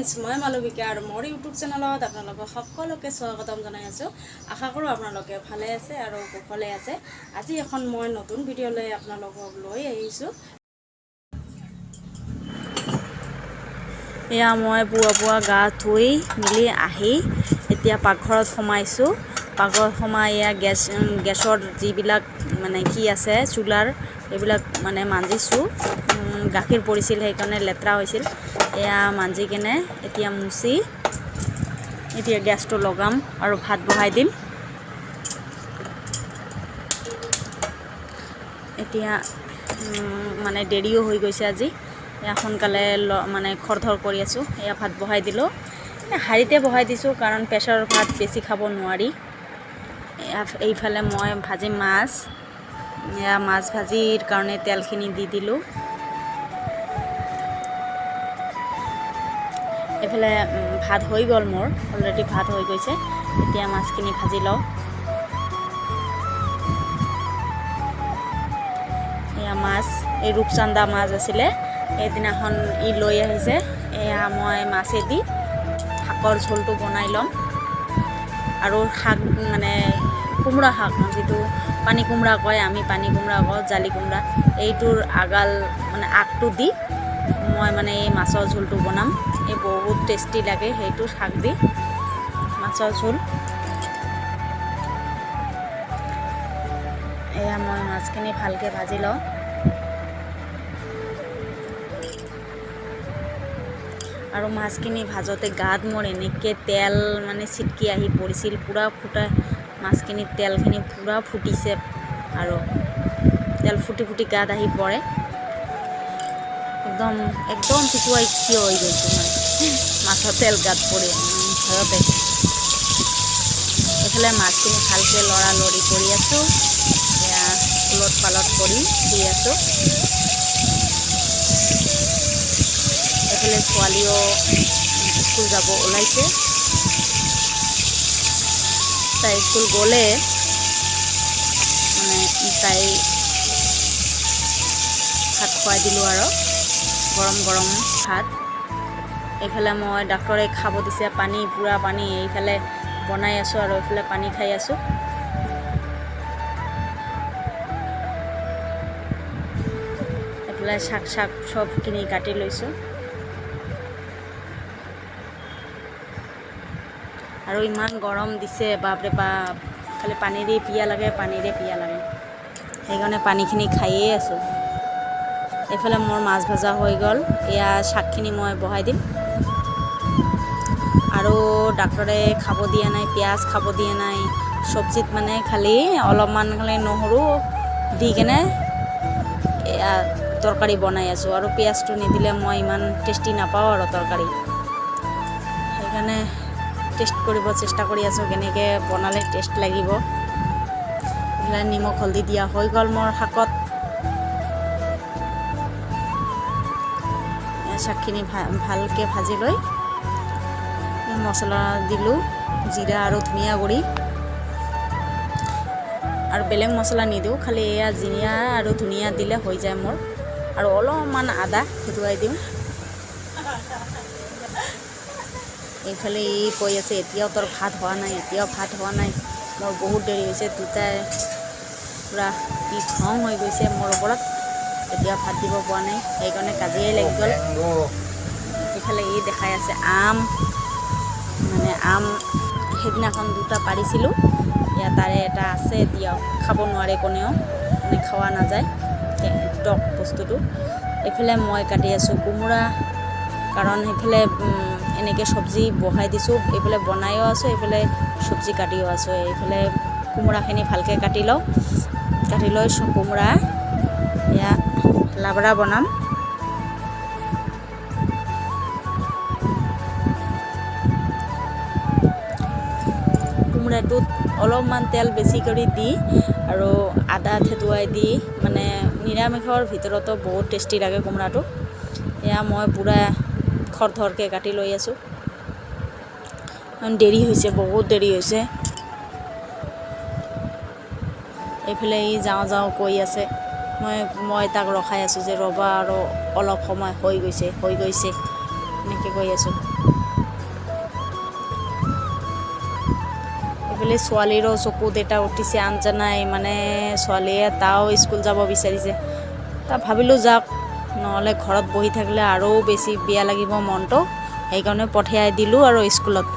Friends, মই মালবিকা আৰু মোৰ ইউটিউব চেনেলত আপোনালোকক সকলোকে স্বাগতম জনাই আছোঁ। আশা কৰোঁ আপোনালোকে ভালে আছে আৰু কুশলে আছে। আজি এখন মই নতুন ভিডিঅ' লৈ আপোনালোকক লৈ আহিছোঁ। এয়া মই পুৱা পুৱা গা ধুই মেলি আহি এতিয়া পাকঘৰত সোমাইছোঁ। পাকঘৰত সোমাই এয়া গেছৰ যিবিলাক মানে কি আছে, চুলাৰ এইবিলাক মানে মাজিছোঁ। গাখীৰ পৰিছিল, সেইকাৰণে লেতেৰা হৈছিল। এয়া মাজি কেনে এতিয়া মুচি এতিয়া গেছটো লগাম আৰু ভাত বহাই দিম। এতিয়া মানে দেৰিও হৈ গৈছে আজি। এয়া সোনকালে মানে খৰধৰ কৰি আছোঁ। এয়া ভাত বহাই দিলোঁ, হাঁড়িতে বহাই দিছোঁ, কাৰণ প্ৰেছাৰৰ ভাত বেছি খাব নোৱাৰি। এয়া এইফালে মই ভাজিম মাছ। এয়া মাছ ভাজিৰ কাৰণে তেলখিনি দি দিলোঁ। এইফালে ভাত হৈ গ'ল মোৰ, অলৰেডি ভাত হৈ গৈছে। এতিয়া মাছখিনি ভাজি লওঁ। এয়া মাছ, এই ৰূপচান্দা মাছ আছিলে, সেইদিনাখন ই লৈ আহিছে। এয়া মই মাছেদি শাকৰ ঝোলটো বনাই ল'ম। আৰু শাক মানে কোমোৰা শাক, যিটো পানী কোমোৰা কয়, আমি পানী কোমোৰা কওঁ, জালি কোমোৰা, এইটোৰ আগাল মানে আগটো দি মই মানে এই মাছৰ ঝোলটো বনাম। এই বহুত টেষ্টি লাগে সেইটো শাক দি মাছৰ ঝোল। এয়া মই মাছখিনি ভালকৈ ভাজি লওঁ। আৰু মাছখিনি ভাজোতে গাত মোৰ এনেকৈ তেল মানে ছিটকি আহি পৰিছিল, পূৰা ফুটা মাছখিনিত তেলখিনি পূৰা ফুটিছে আৰু তেল ফুটি ফুটি গাত আহি পৰে। একদম একদম পিছুৱাই থিয় হৈ গৈছোঁ মানে মাছৰ তেল গাত পৰি ভয়তে। এইফালে মাছখিনি ভালকৈ লৰালৰি কৰি আছোঁ। এয়া ওলট পালট কৰি দি আছোঁ। এইফালে ছোৱালীও স্কুল যাব ওলাইছে। তাই স্কুল গ'লে মানে তাই ভাত খুৱাই দিলোঁ আৰু গৰম গৰম ভাত। এইফালে মই ডাক্তৰে খাব দিছে পানী, পূৰা পানী এইফালে বনাই আছোঁ আৰু এইফালে পানী খাই আছোঁ। এইফালে শাক শাক চবখিনি কাটি লৈছোঁ। আৰু ইমান গৰম দিছে, বাপৰে বাপ, খালি পানীৰে পিয়া লাগে, পানীৰে পিয়া লাগে, সেইকাৰণে পানীখিনি খায়েই আছোঁ। এইফালে মোৰ মাছ ভজা হৈ গ'ল। এয়া শাকখিনি মই বহাই দিম। আৰু ডাক্তৰে খাব দিয়া নাই, পিঁয়াজ খাব দিয়া নাই চব্জিত, মানে খালি অলপমান খালি নহৰু দি কেনে এয়া তৰকাৰী বনাই আছোঁ। আৰু পিঁয়াজটো নিদিলে মই ইমান টেষ্টি নাপাওঁ আৰু তৰকাৰী, সেইকাৰণে টেষ্ট কৰিব চেষ্টা কৰি আছোঁ কেনেকৈ বনালে টেষ্ট লাগিব। এইফালে নিমখ হালধি দিয়া হৈ গ'ল মোৰ শাকত। শাকখিনি ভালকৈ ভাজি লৈ মছলা দিলোঁ, জিৰা আৰু ধনিয়া গুড়ি, আৰু বেলেগ মছলা নিদিওঁ, খালি এয়া জিৰা আৰু ধনিয়া দিলে হৈ যায় মোৰ। আৰু অলপমান আদা থেতুৱাই দিওঁ। এইফালে ই কৈ আছে এতিয়াও তোৰ ভাত হোৱা নাই, এতিয়াও ভাত হোৱা নাই, মোৰ বহুত দেৰি হৈছে। দুটাই পূৰা ই খং হৈ গৈছে মোৰ ওপৰত, এতিয়া ভাত দিব পৰা নাই, সেইকাৰণে কাজিয়াই লাগি গ'ল। এইফালে ই দেখাই আছে আম, মানে আম সেইদিনাখন দুটা পাৰিছিলোঁ, এয়া তাৰে এটা আছে এতিয়াও খাব নোৱাৰে কোনেও, মানে খোৱা নাযায় টক বস্তুটো। এইফালে মই কাটি আছোঁ কোমোৰা, কাৰণ সেইফালে এনেকৈ চব্জি বহাই দিছোঁ, এইফালে বনায়ো আছোঁ, এইফালে চব্জি কাটিও আছোঁ। এইফালে কোমোৰাখিনি ভালকৈ কাটি লওঁ, কাটি লৈ কোমোৰা এয়া লাবৰা বনাম। কোমোৰাটোত অলপমান তেল বেছি কৰি দি আৰু আদা থেতুৱাই দি মানে নিৰামিষৰ ভিতৰতো বহুত টেষ্টি লাগে কোমোৰাটো। এয়া মই পূৰা খৰধৰকৈ কাটি লৈ আছোঁ, দেৰি হৈছে, বহুত দেৰি হৈছে। এইফালে ই যাওঁ যাওঁ কৈ আছে, মই মই তাক ৰখাই আছোঁ যে ৰ'বা আৰু অলপ সময় হৈ গৈছে, হৈ গৈছে, এনেকৈ গৈ আছোঁ। এইফালে ছোৱালীৰো চকুত এটা উঠিছে আঞ্জনাই, মানে ছোৱালীয়ে তাও স্কুল যাব বিচাৰিছে। তা ভাবিলোঁ যাওক, নহ'লে ঘৰত বহি থাকিলে আৰু বেছি বেয়া লাগিব মনটো, সেইকাৰণে পঠিয়াই দিলোঁ আৰু স্কুলত।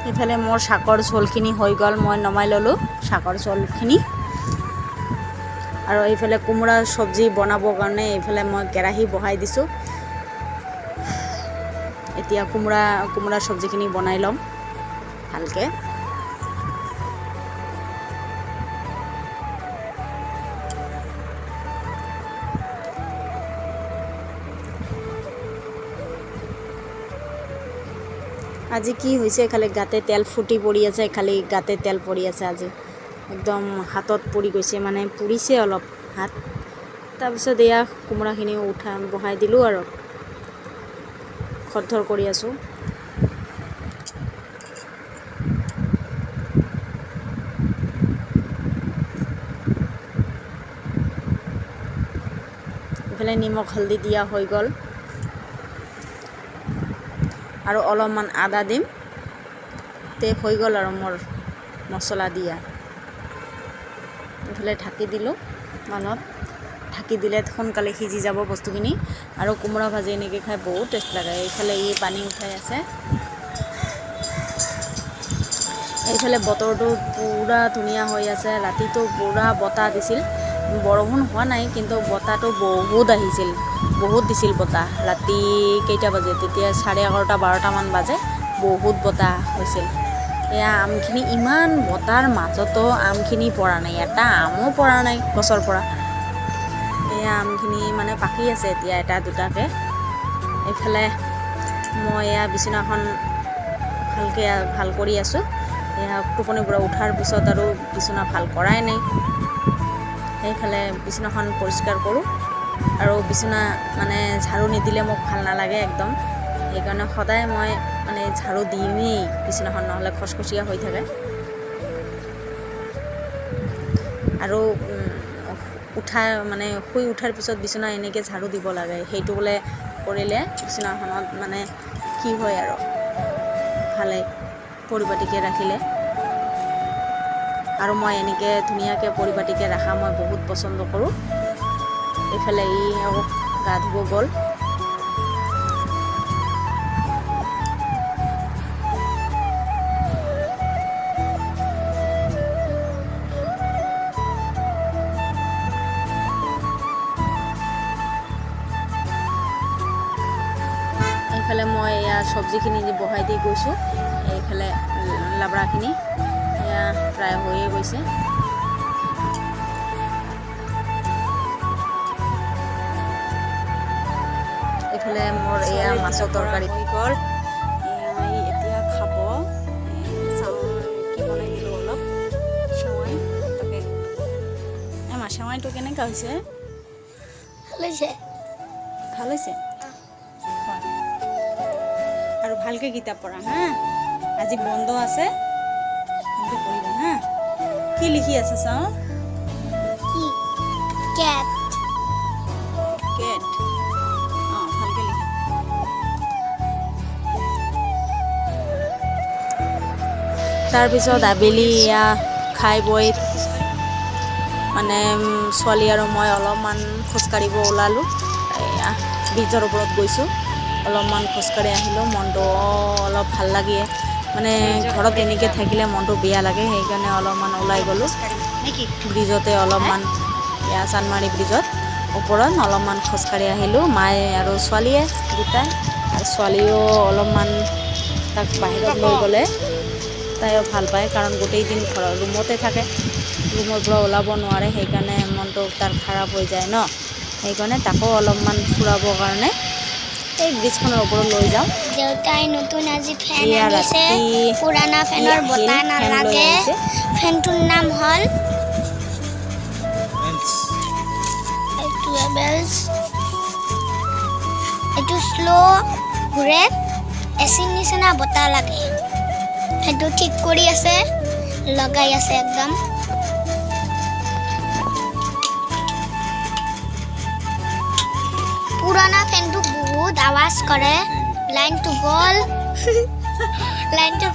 এইফালে মোৰ শাকৰ ঝোলখিনি হৈ গ'ল, মই নমাই ল'লোঁ শাকৰ ঝোলখিনি। আৰু এইফালে কোমোৰা চব্জি বনাবৰ কাৰণে এইফালে মই কেৰাহী বহাই দিছোঁ। এতিয়া কোমোৰা চব্জিখিনি বনাই ল'ম ভালকৈ। আজি কি হৈছে, খালি গাতে তেল ফুটি পৰি আছে, খালি গাতে তেল পৰি আছে আজি, একদম হাতত পৰি গৈছে, মানে পুৰিছে অলপ হাত। তাৰপিছত এয়া কোমোৰাখিনিও উঠা বহাই দিলোঁ আৰু খৰধৰ কৰি আছোঁ। এইফালে নিমখ হালধি দিয়া হৈ গ'ল, আৰু অলপমান আদা দিম, তে হৈ গ'ল আৰু মোৰ মছলা দিয়া। এইফালে ঢাকি দিলোঁ অলপ, ঢাকি দিলে সোনকালে সিজি যাব বস্তুখিনি। আৰু কোমোৰা ভাজি এনেকৈ খাই বহুত টেষ্ট লাগে। এইফালে ই পানী উঠাই আছে। এইফালে বতৰটো পূৰা ধুনীয়া হৈ আছে, ৰাতিটো পূৰা বতাহ দিছিল, বৰষুণ হোৱা নাই কিন্তু বতাহটো বহুত আহিছিল, বহুত দিছিল বতাহ। ৰাতি কেইটা বাজে তেতিয়া, 11:30 12টামান বাজে, বহুত বতাহ হৈছিল। এয়া আমখিনি ইমান বতাৰ মাজতো আমখিনি পৰা নাই, এটা আমো পৰা নাই গছৰ পৰা। এয়া আমখিনি মানে পাকি আছে এতিয়া এটা দুটাকৈ। এইফালে মই এয়া বিচনাখন ভালকৈ ভাল কৰি আছোঁ। এয়া টোপনিৰ পৰা উঠাৰ পিছত আৰু বিচনা ভাল কৰাই নাই, সেইফালে বিচনাখন পৰিষ্কাৰ কৰোঁ। আৰু বিচনা মানে ঝাৰু নিদিলে মোক ভাল নালাগে একদম, সেইকাৰণে সদায় মই মানে ঝাৰু দিমেই বিচনাখন, নহ'লে খচখচীয়া হৈ থাকে। আৰু উঠা মানে শুই উঠাৰ পিছত বিচনা এনেকৈ ঝাৰু দিব লাগে, সেইটো বোলে কৰিলে বিচনাখনত মানে কি হয় আৰু ভালে পৰিপাটিকৈ ৰাখিলে। আৰু মই এনেকৈ ধুনীয়াকৈ পৰিপাটিকৈ ৰাখা মই বহুত পচন্দ কৰোঁ। এইফালে ই আকৌ গা ধুব গ'ল। এইফালে মই এয়া চব্জিখিনি বহাই দি গৈছোঁ, এইফালে লাবৰাখিনি এয়া প্ৰায় হৈয়ে গৈছে। মাছৰ তৰকাৰী হৈ গ'ল। এতিয়া খাব। চাওঁ কি বনাই দিলোঁ, অলপ চেৱাই তাকে। মা, চেৱাইটো কেনেকুৱা হৈছে? ভাল হৈছে। ভাল হৈছে। খোৱা আৰু ভালকৈ কিতাপ পঢ়া হা। আজি বন্ধ আছে, ভালকৈ পঢ়িবা হা। কি লিখি আছে চাওঁ? কি? কেট। কেট। অঁ, ভালকৈ লিখা। তাৰপিছত আবেলি এয়া খাই বৈ মানে ছোৱালী আৰু মই অলপমান খোজকাঢ়িব ওলালোঁ। এয়া ব্ৰিজৰ ওপৰত গৈছোঁ, অলপমান খোজকাঢ়ি আহিলোঁ। মনটো অলপ ভাল লাগে, মানে ঘৰত এনেকৈ থাকিলে মনটো বেয়া লাগে, সেইকাৰণে অলপমান ওলাই গ'লোঁ ব্ৰিজতে। অলপমান এয়া চানমাৰি ব্ৰিজত ওপৰত অলপমান খোজকাঢ়ি আহিলোঁ, মায়ে আৰু ছোৱালীয়ে দুটাই। আৰু ছোৱালীও অলপমান তাক বাহিৰত লৈ গ'লে তাইও ভাল পায়, কাৰণ গোটেই দিন ঘৰৰ ৰুমতে থাকে, ৰুমৰ পৰা ওলাব নোৱাৰে, সেইকাৰণে মনটো তাৰ খাৰাপ হৈ যায় ন। সেইকাৰণে তাকো অলপমান ফুৰাবৰ কাৰণে এই ব্ৰিজখনৰ ওপৰত লৈ যাওঁ। দেউতাই নতুন আজি ফেন এয়া আনিছে। ৰাতি পুৰাণা ফেনৰ আহিল, বতাহ ফেন লৈ নালাগে। আহিছে। ফেনটোৰ নাম হ'ল এইটো হেভেলছ। এইটো শ্ল' ঘূৰে, এচিৰ নিচিনা বতাহ লাগে। সেইটো ঠিক কৰি আছে, লগাই আছে একদম। পুৰণা ফেনটো বহুত আৱাজ কৰে। লাইনটো গ'ল, লাইনটো।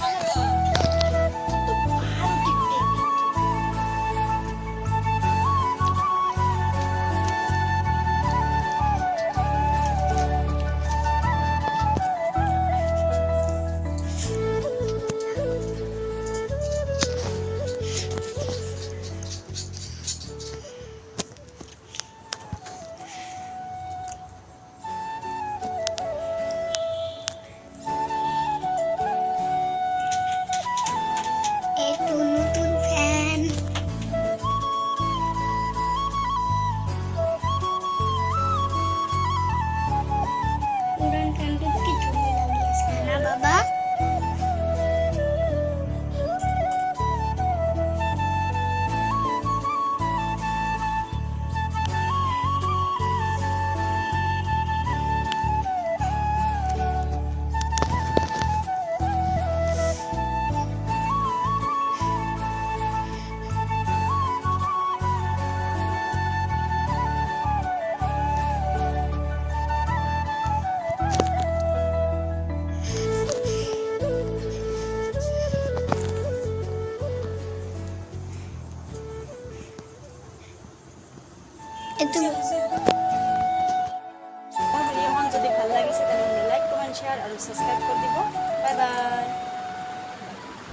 এইটো নতুন ফেন। পুৰাণ ফেনটোত কি ধূলি লাগি আছে না বাবা? এইটো মোৰ ভিডিঅ'খন যদি ভাল লাগিছে, তেনেহ'লে লাইক, কমেণ্ট, শ্বেয়াৰ আৰু ছাবস্ক্ৰাইব কৰি দিব। Bye bye.